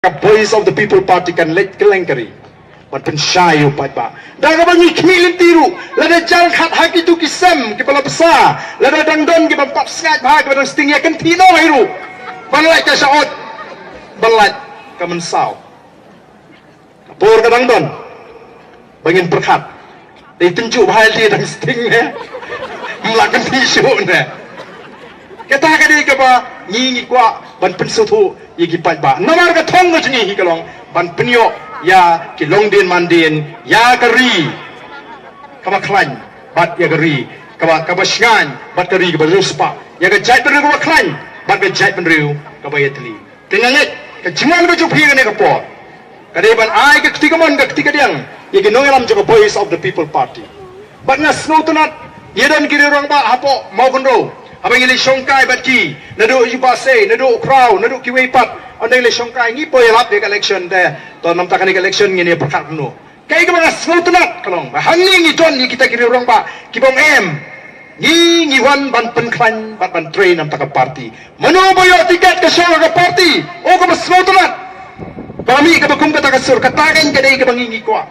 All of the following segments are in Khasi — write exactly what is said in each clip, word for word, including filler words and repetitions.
ka Voice of the People Party kan leit kylleng ka ri ban pynshai ïa u paidbah. Da kaba ngi khmih lynti ruh, lada jang khat ha kito ki sem kiba la bsa, lada dang don kiba pap sngaid bha, kiba dang sting, ïa kynthih noh hi ruh ban lait ka shah ot, ban lait ka mynsaw. Ka por ka dang don ba ngin pyrkhat. Dei tynjuh bha ïa lade dang sting ne, ym lah kynthih shuh ne. Kata ka dei kaba ngi ngi kwah ban pynsngewthuh ïa ki paidbah. Namar ka thong ka jong ngi hi ka long ban pynïoh ïa ki longdien mandien, ïa ka ri kaba khlaiñ bad ïa ka ri kaba, kaba shngaiñ, bad ka ri kaba riewspah, ïa ka jaitbynriew kaba khlaiñ bad ka jaitbynriew kaba ïatylli. Te nga ngeit ka jingwan ka jong phi kane ka por ka dei ban ai ka kti kamon ka kti kadiang ïa ki nongïalam jong ka Voice of the People Party. Bad nga sngewtynnat, ïa don ki riew rangbah hapoh Mawkynrew, haba ngi leit shongkai bad ki, naduh u Bah Sei, naduh u Khraw, naduh kiwei pat, ynda ngi leit shongkai ngi poi ïalap ïa ka election te. To namta kane ka election ngin ïa pyrkhat kumno? Kaei kaba nga sngewtynnat ka long ba hangne ngi don ïa kita ki riew rangbah kiba ong em, ngi ngi wan ban pynkhlaiñ bad ban trei namta ka party. Mano ba ïoh tiket ka shong ha ka party, o kaba sngewtynnat. Ba mih kaba kum kata ka sur, kata ka dei kaba ngi ngi kwah.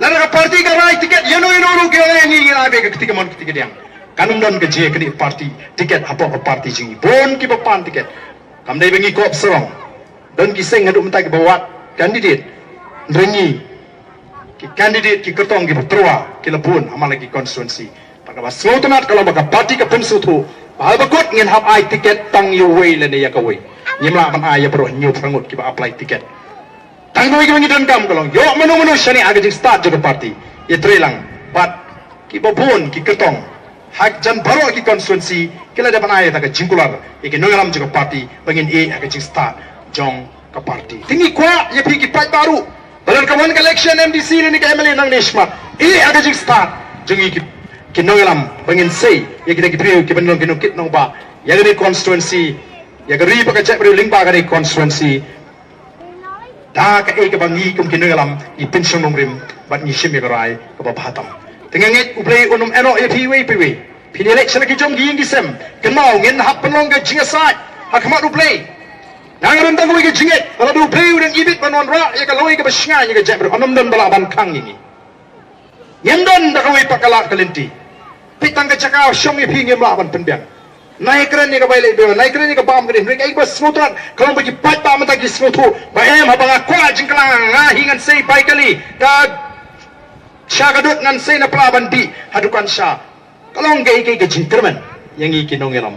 Lada ka party ka rai tiket ïano ïano ruh ki ong, eh, ngi ngi rai beit ka kti kamon kti kadiang. Kan ym don ka jingkynnoh party tiket hapoh ka party jong ngi. Bun kiba pan tiket. Kam dei ba ngi kop sarong. Don ki seng haduh mynta kiba wad candidate. Hynrei ngi, ki candidate, ki kyrtong kiba tyrwa ki la bun ha man la ki constituency. Bad kaba sngewtynnat ka long ba ka party ka pynsngewthuh ba haba kut ngin hap ai tiket tang ïa uwei lane ïa kawei. Ngim lah ban ai ïa baroh hynñiew phra ngut kiba apply tiket. Tang kawei kaba ngi donkam ka long ïoh mano mano shane ha ka jingstad jong ka party, ïatrei lang. Bad kiba bun ki kyrtong ha jan baroh ki constituency ki la dep ban ai ïa ka jingkular ïa ki nongïalam jong ka party ba ngin ïeh ha ka jingstad jong ka party. Te ngi kwah ïa phi ki paidbah ruh ba lada ka wan ka election M D C lane ka M L A nangne shakhmat, ïeh ha ka jingstad jong ngi ki, ki nongïalam ba ngin sei ïa kita ki briew kiban long ki nongkit nongbah ïa kane constituency, ïa ka ri bad ka jaitbynriew lyngba kane constituency. Da kaei kaba ngi kum ki nongïalam ngi pynshong nongrim bad ngi shim ïa ka rai kaba bha tam. Te nga ngeit U Blei un ym ïehnoh ïa phi iwei pa iwei. Phin ïaleit sha la ki jong ki ïing ki sem. Kynmaw, ngin hap pynlong ka jingïasaid ha khmat U Blei. Nga nga don tang kawei ka jingngeit, lada U Blei u dang ibit ban wanrah ïa ka lawei kaba shngaiñ ïa ka jaitbynriew, un ym don ba lah ban khang ïa ngi. Ngim don da kawei pat ka lad ka lynti. Peit tang ka jaka shong ïa phi ngim lah ban pynbiang. Nai kren ïa ka bai leh bewa, nai kren ïa ka bam ka dien. Hynrei kaei kaba sngewtynnat ka long ba ki paidbah mynta ki sngewthuh ba em, haba nga kwah jingkhlaiñ nga hi ngan sei bai kali, ka sha ka dud ngan sei na pla ban dih ha dukan sha. Ka long kaei kaei ka jingkyrmen ïa ngi ki nongïalam